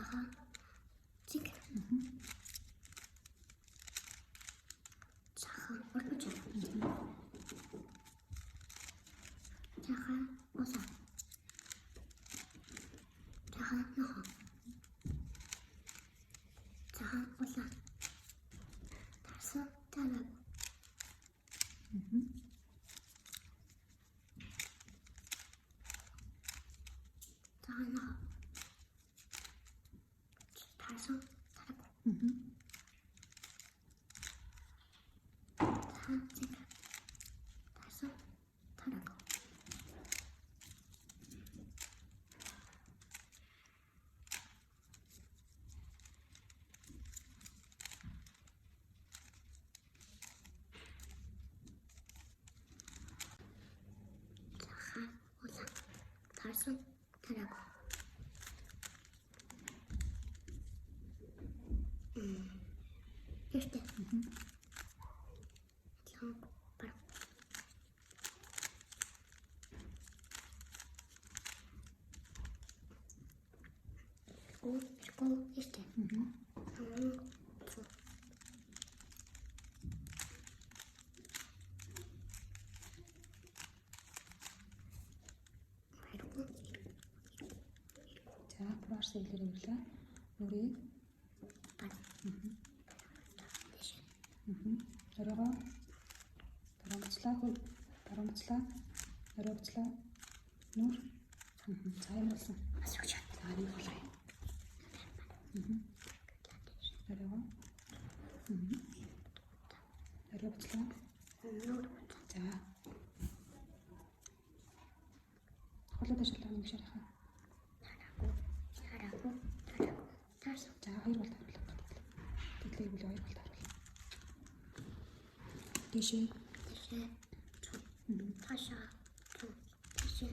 Цагаан. Цэг. Цагаан ургаж. Цагаан улаан. Цагаан нохоо. Цагаан улаан. Тарсан тараагүй. Цагаан нохоо. Тарсан тараагүй. Цагаан цэг. Тарсан тараагүй. Цагаан улаан. Тарсан тараагүй. Эртээ. Адилхан баруун. Эргүү, эргүү, эртээ. Зүүн, зүүн. Эргүү, За, буруу сэглэр ирлээ. Нүрийг баруун. Дээш. Оройгоо баруун буцлаа, хөл баруун буцлаа, орой буцлаа. Нүр. За, юм болсон. Бас өгч. За, нэг болгоё. Оройгоо. Орой буцлаа. Нүр. За. Холоод ашиглаа нэг шарахаа. Тараагүй. Тараагүй. Тараагүй. Тарсан. За, хоёр болт харуулах. Тэглээ бүл хоёр болт харуул. Дээшээ. Дээшээ. Зүүн. Цаашаа. Зүүн. Дээшээ.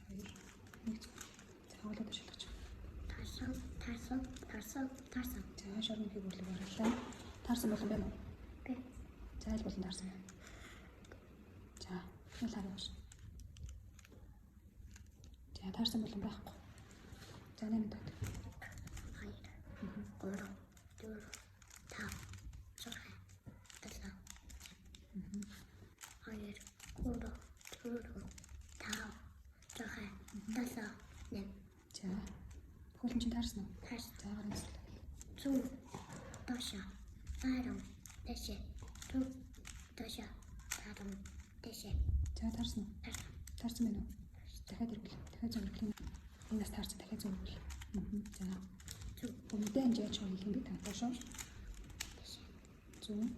Хоёр. Нэг. За, холоод ашиглаж. Тарсан. Тарсан. Тарсан. Тарсан. За, шор нэхийг бүлэг оруулаа. Таарсан болон байна уу? Бэ. За, аль болон таарсан байна. За, нэг харуулж. За, таарсан болон байхгүй. За, 8 таад. 2 3 4 5 6 7 2 3 4 5 6 7 8. За. Хөлн чинь таарсан уу? Таарсан. За, гарын зүслээ. Зүүн, доошоо, баруун, дээшээ. Зүүн, доошоо, баруун, дээшээ. За, таарсан уу? Таарсан. Таарсан байна уу? Дахиад эргэл. Дахиад зөв эргэл. Энэ бас таарсан. Дахиад зөв эргэл. За. Зүүн, Өмнөдөө энэ яаж хийх юм бэ? Та доошоо. дээшээ. Зүүн.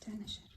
За, наашаар.